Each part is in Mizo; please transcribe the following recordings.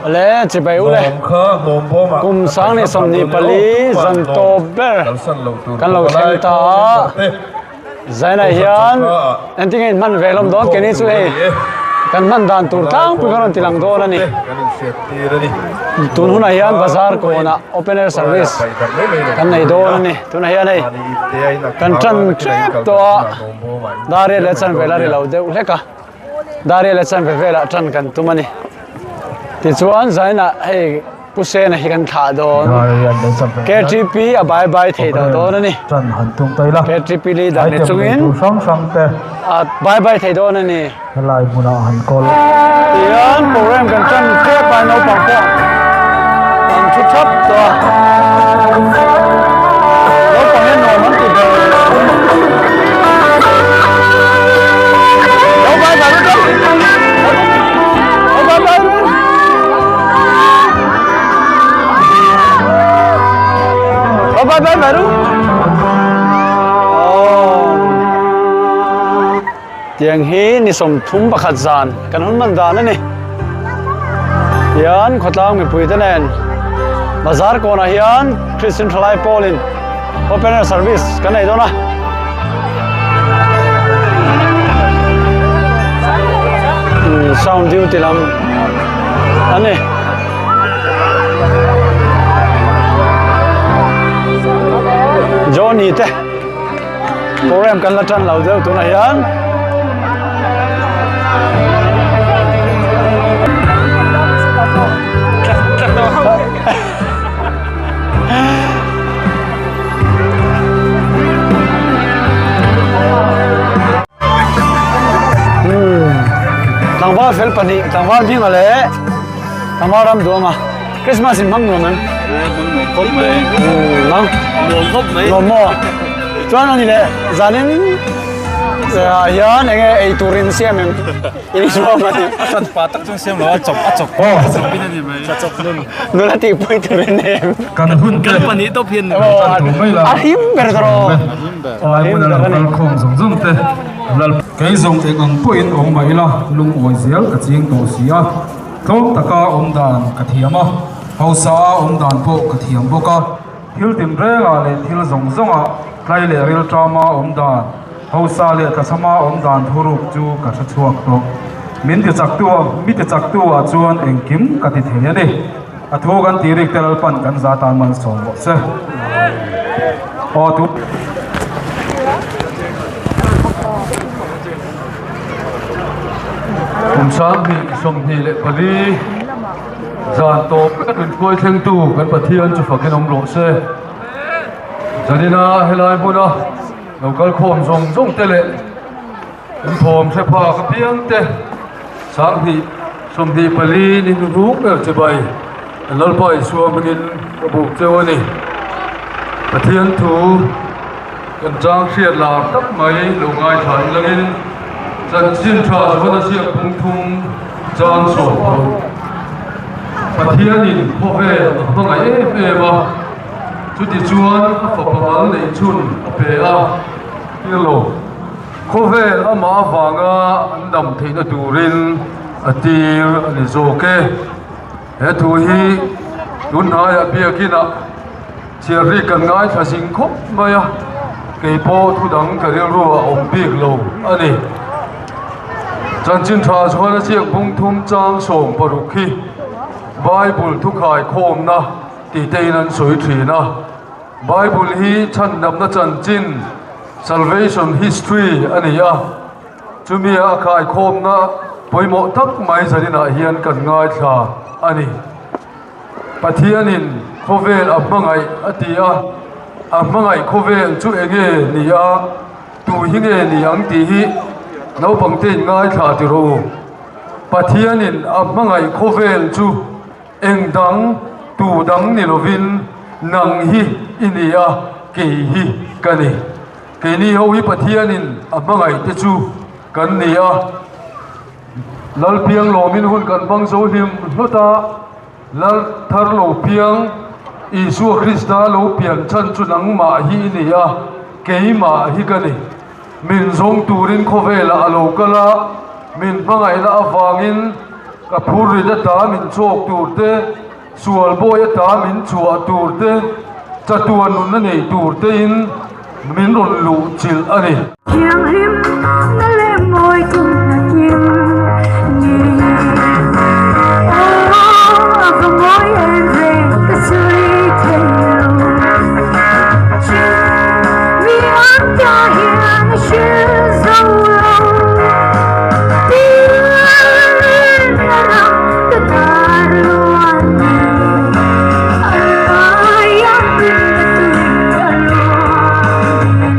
Awle chibai u le. Kum sang leh 24 zan tawp ber kan lo thleng ta a. Zainah hian engtin nge in hman ve hlawm dawn keini chu hei kan hman dan tur tlangpui kha rawn ti lang dawn a ni. Tun hunah hian bazar kawnah open air service kan nei dawn a ni. Tunah hian hei kan tan tep tawh a dar riat leh chanve la ri lo deuh hlek a. Dar leh chanve velah tan kan tum a ni. Tichuan zainah hei Pu Sena hi kan thlah dawn. KTP a bye bye thei tawh dawn a ni. KTP leader ni chungin a bye bye thei dawn a ni. Tihian program kan tan tep a naupang pawh an thu thap tawh a. Naupang hian nuam an ti ber. Bye bye bye ru. Tiang hi ni 31 zan kan hun man dan ani. Tian khawtlang mipui te nen bazar kawnah hian Christian Thalai Pawl in Open air service kan nei dawn a. Sound duty lam a ni. Johnny te program kan la tan lo deuh tunah hian. Tlangval fel pahnih tlangval hminga leh tlangval ram duanga Christmas in hmang nuam em? Hmang nuam khawp mai. Nang? Nuam khawp mai. Nuam maw? Chuan ani leh zanin hian enge ei turin siam em? In hruam a ni. A hran pa tak chuan siam lo a chawp a chawp a chawp in a ni mai. A chawp nun. Nula tih pui tur in em. Kan hun te. Kan pahnih tawp hian ni. Chan tur mai la. A him ber tawh rawh. A him ber. A him ber a ni. Khawm zawng zawng te. Lal. Kei zawng eng ang pawhin awm mah ila lungawi zel ka ching tawh si a. Tlawm taka awm dan ka thiam a. Hausa a awm dan pawh ka thiam bawk a. Thil tinrengah leh thil zawng zawngah tlai leh rilṭama awm dan. Hausa leh tlachhama awm dan thuruk chu ka hre chhuak tawh. Min ti chaktu a, mi ti chaktu ah chuan engkim ka ti thei a ni. A thu kan tih rik te Lalpan kan za tan malsawm rawh se. Aw tu. Kum 2024 zan tawp vek min hruai thlengtu kan Pathian chu fakin awm rawh se. Zanina helai hmuna. Lo kal khawm zawng zawng te leh an thawm hre phak apiang te 2024 ni hnung ber chibai an Lalpa Isua hmangin ka buk cheu a ni. Pathian thu kan chang hriat lar tak mai lo ngaithla in langin chanchin tha chuan a ziak phung thum chang sawm tawh. Pathianin khawvel a hmangaih em em a. Chutichuan a fapa mal neih chhun a pe a, tir lo. Khawvel amah avanga an dam theihna turin a tir a ni zawk e. He thu hi tunhnaiah biakinah chhiarrik kan ngaithla zing khawp mai a, kei pawh thu dang ka rilru a awm bik lo a ni. Chanchin tha chuan a chiak bung thum chang 16 hi Bible thukhai khawmna Tih tein an sawi thin a. Bible hi chhandamna chanchin, salvation history, a ni a. Chumi a khaikhawmna pawimawh tak mai zaninah hian kan ngaithla a ni. Pathianin khawvel a hmangaih a ti a, a hmangaih khawvel chu enge ni a, tu hi nge ni ang tih hi naupangtein ngaithla ti rawh u. Pathianin a hmangaih khawvel chu. Eng dang, tu dang ni lovin nang hi i ni a, kei hi ka ni. Keini ho hi Pathianin a hmangaih te chu kan ni a. Lal piang lawmin hun kan hmang zo hlim hlawt a, Lal thar lo piang, Isua Krista lo pian chhan chu nangmah hi i ni a, keimah hi ka ni. Min zawng turin khawvelah a lo kal a, min hmangaihna avangin. Ka phurrit ata min chhawk tur te, sual bawi ata min chhuah tur te, chatuan nunna nei tur tein min rawn luh chilh a ni. Thianghlim na leh mawi tumna kim ni. Aw, a va mawi em ve ka sawi thei lo. Mi ang ta hian a hrilh zo lo. Tin a ram ka tar luan ni. A laia hlimna tui a luan ni.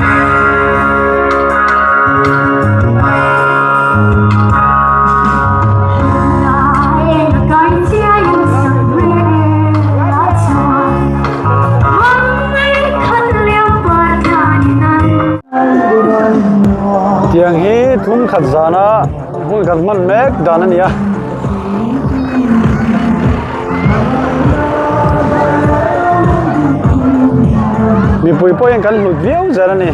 Tiang hi thum khat zana hun kan hman mek dan a ni a. Mipui pawhin kan hlut viau zel a ni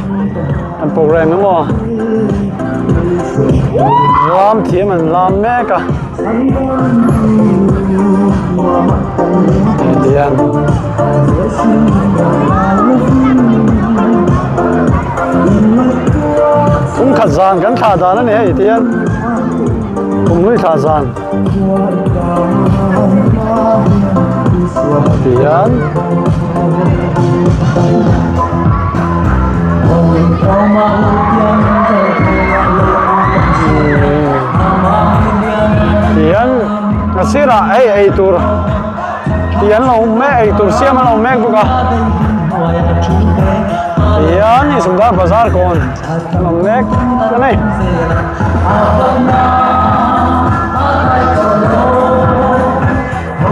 an program emaw lam thiam an lam mek a. Tihian kum khat zan kan thlah dan a ni hei tihian kum hlui thlah zan tihian Tihian a sirah hei ei tur tih an lo awm mek ei tur siam an lo awm mek bawk a tihian Isumdar bazar kawn an awm mek a ni.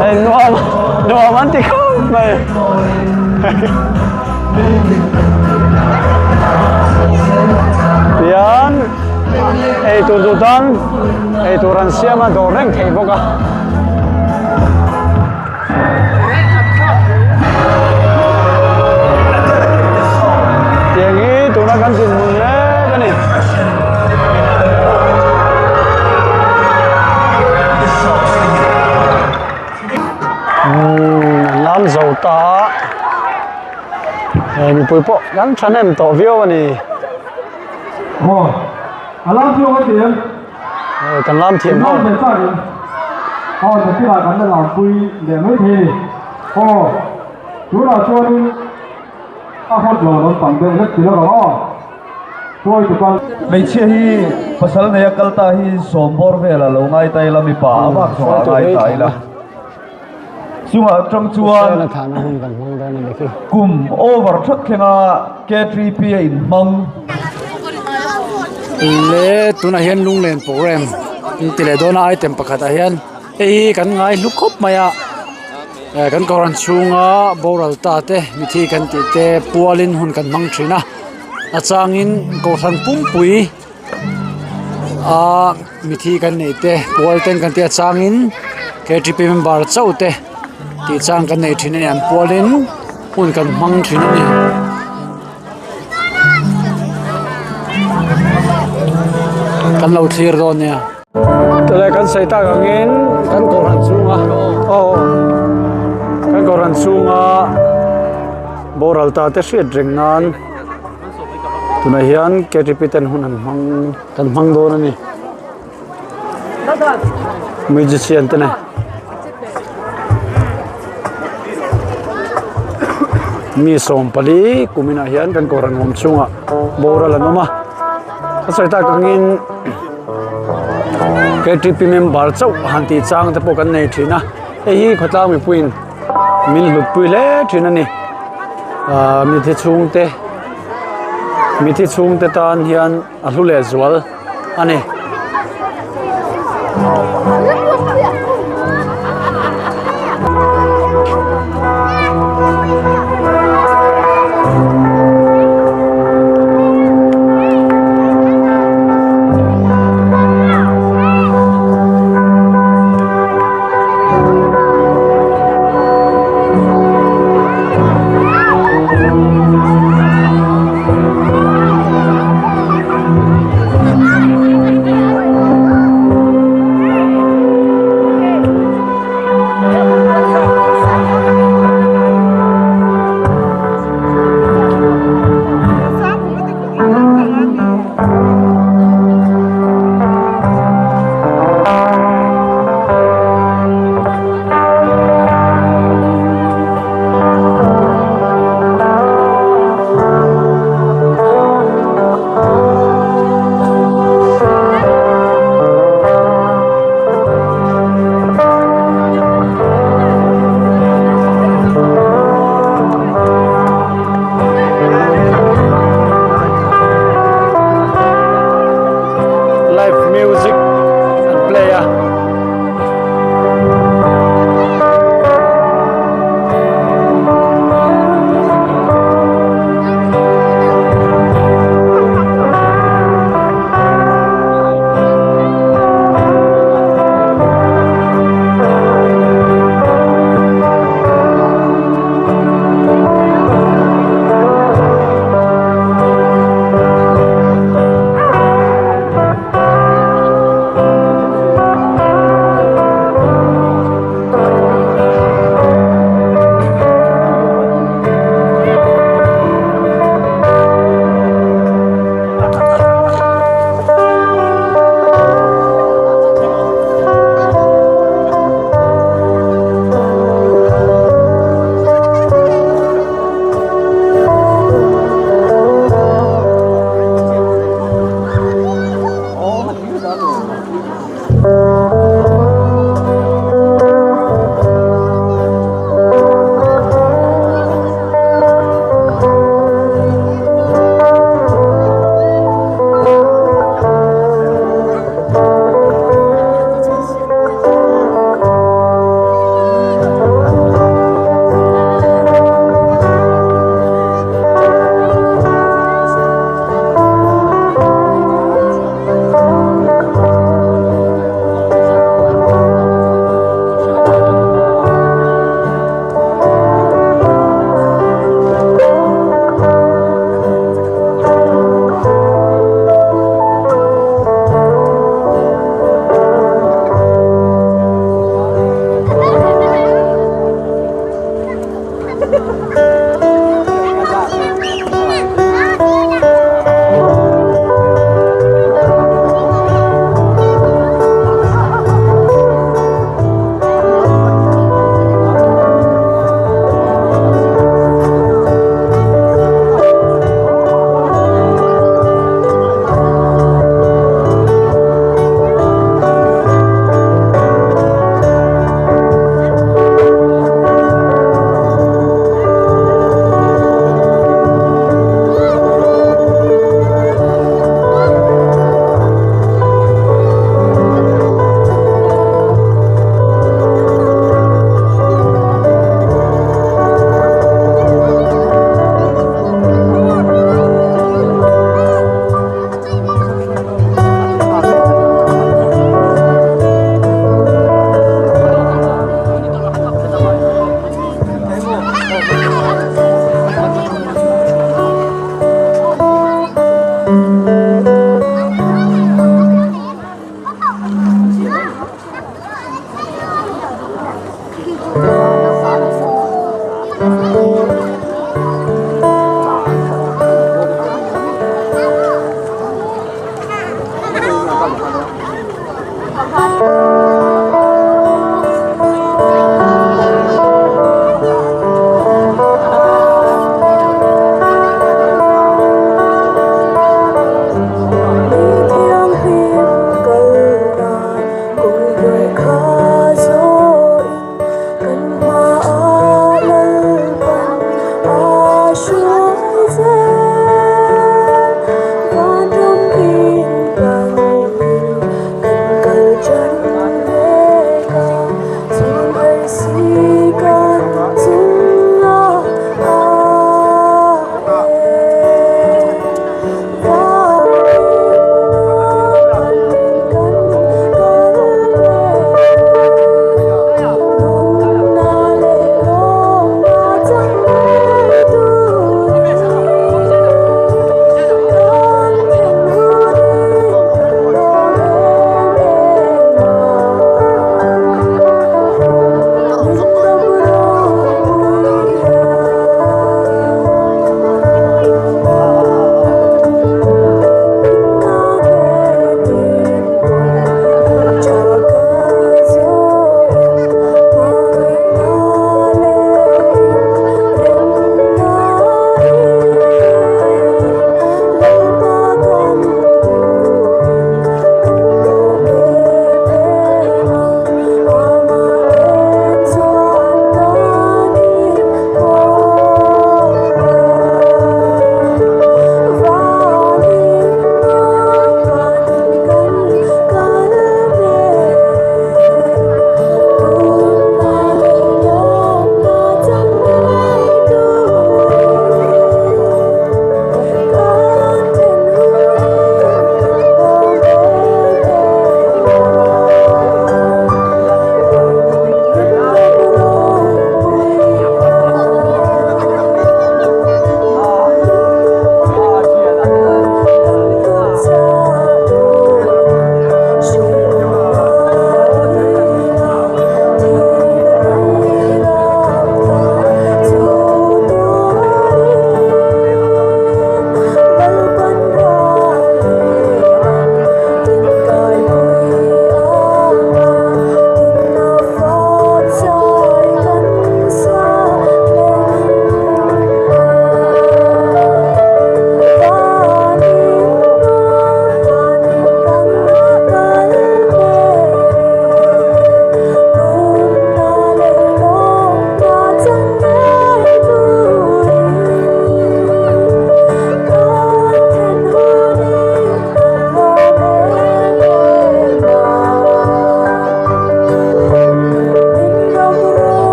Hei nuam nuam an ti khawp mai. Tihian ei tur duh tan ei tur an siam a dawr reng theih bawk a. Tiang hi tuna kan dinhmun mek a ni. Umm an lam zo ta a hei mipui pawh kan thahnem tawh viau a ni. Aw a lam thiam a ti em? Aw kan lam thiam ho. Aw nakina kan la lampui leh mai thei a ni. Aw tunah chuanin a hawt lo lampang deuh hlek ti lawk ang aw. Hmeichhia hi pasal neia kal ta hi sawmbawr velah lo ngai ta ila mipa a vak zawng ah ngai ta ila. Chungah atang chuan kum over thak thlenga K3P a inhmang. Le tunah hian lunglen program in ti leh dawn a item pakhat ah hian hei hi kan ngai hlu khawp mai a eh kan kohhran chhunga boral ta te mithi kan tih te pualin hun kan hmang thin a. A changin kohhran pumpui a mithi kan neih te pual ten kan tih a changin ktp member chauh te tih chang kan nei thin a ni an pualin hun kan hmang thin a ni. Kan lo thlir dawn nia. Tule kan sawi tak angin kan kohhran chhunga aw kan kohhran chhunga boral ta te hriat reng nan tunah hian ktp ten hun an hmang kan hmang dawn a ni musician te nen mi 14 kuminah hian kan kohhran awm chhungah boral an awm a ka sawi tak angin. Ktp member chauh han tih chang te pawh kan nei thin a hei hi khawtlang mipuiin min hlut pui hle thin a ni ahh mithi chhungte mithi chhungte tan hian a hlu leh zual a ni.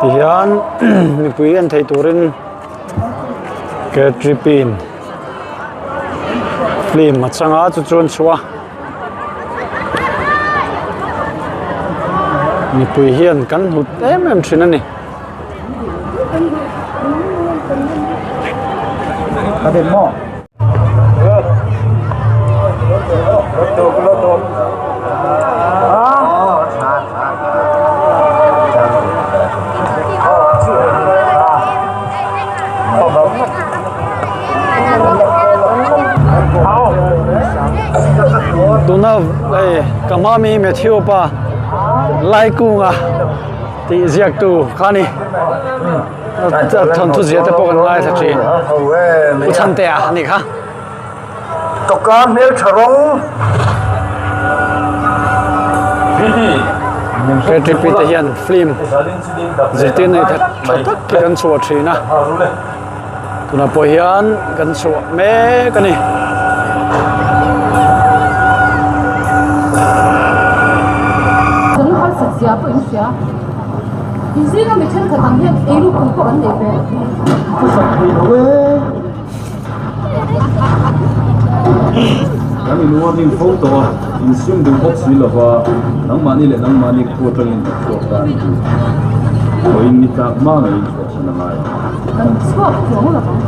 Tihian mipui en theih turin K_T_P in film a chang a chu chuan chhuah a mipui hian kan hlut em em thin a ni. Tuna hei ka hma mi Matthew pa Laikunga tih ziaktu kha a ni. Thawnthu zia te pawh kan ngaithla thin. Pu Chhantea a nih kha. Tawka hmeltha rawng. KTP te hian film zirtir nei tha tha tak hi kan chhuah thin a. Tunah pawh hian kan chhuah mek a ni. Kan harsat zia pawh in hria. In zinga mi thenkhat ang hian eiru pui pawh an nei ve. Thusak thei lo e. Kan in warning fo tawh a, in sim duh bawk si lova, nangmahni leh nangmahni khu atangin ka chhuak ta a ni tih pawhin ni tlak hma ngeiin chhuahchhan a ngai. Kan chhuak chuang lo ang.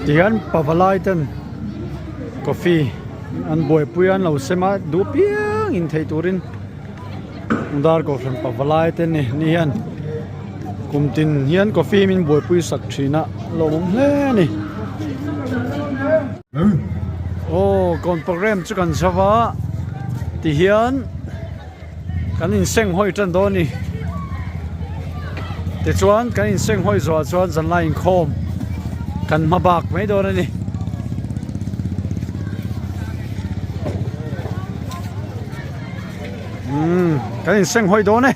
Tihian pavalai ten coffee an buaipui a an lo sem a, duh piang in theih turin. Dar kohhran pavalai te ni ni hian kum tin hian coffee min buaipui sak thin a lawmawm hle a ni aw kawn program chu kan zau a ti hian kan inseng hawi tan dawn a ni tichuan kan inseng hawi zawhah chuan zanlai inkhawm kan hma bak mai dawn a ni. Umm kan inseng hawi dawn e.